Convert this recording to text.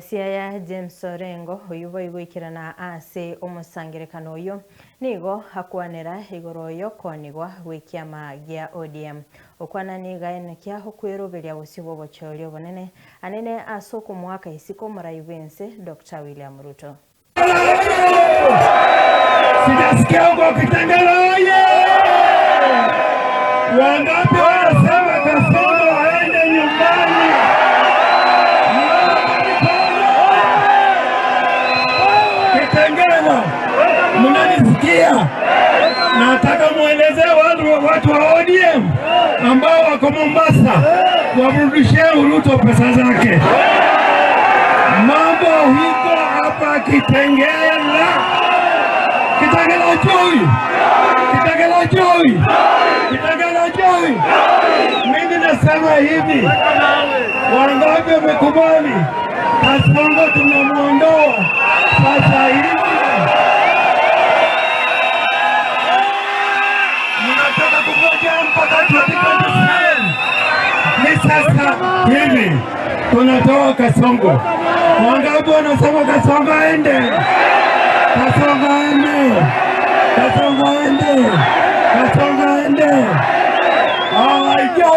Siaya James Orengo, oyio boigo goikerana ase omosangerekano oyio, nigo akwanera igoro y'okoonigwa gw'ekiama gia ODM. Okwana nigo aenekia okweroberia bosio bw'obochori obonene anene ase okomoaka isiko omorai bw'ense Doctor William Ruto. Sijasikia huko Kitengela oye! Wangapi wanasema Kasongo aende nyumbani? Kitengela, mnanisikia? Nataka muelezee watu, watu wa ODM ambao wako Mombasa wamrudishie Ruto pesa zake. Mambo hiko hapa Kitengela. Kitengela chui! Kitengela chui! Kitengela chui! Mimi nasema hivi, wangapi wamekubali Kasongo tunamwondoa sasa hivi? Mnataka kungoja mpaka 2027? Ni sasa hivi tunatoa Kasongo. Wangapi wanasema Kasongo aende? Kasongo aende! Kasongo aende! Kasongo aende! Haya.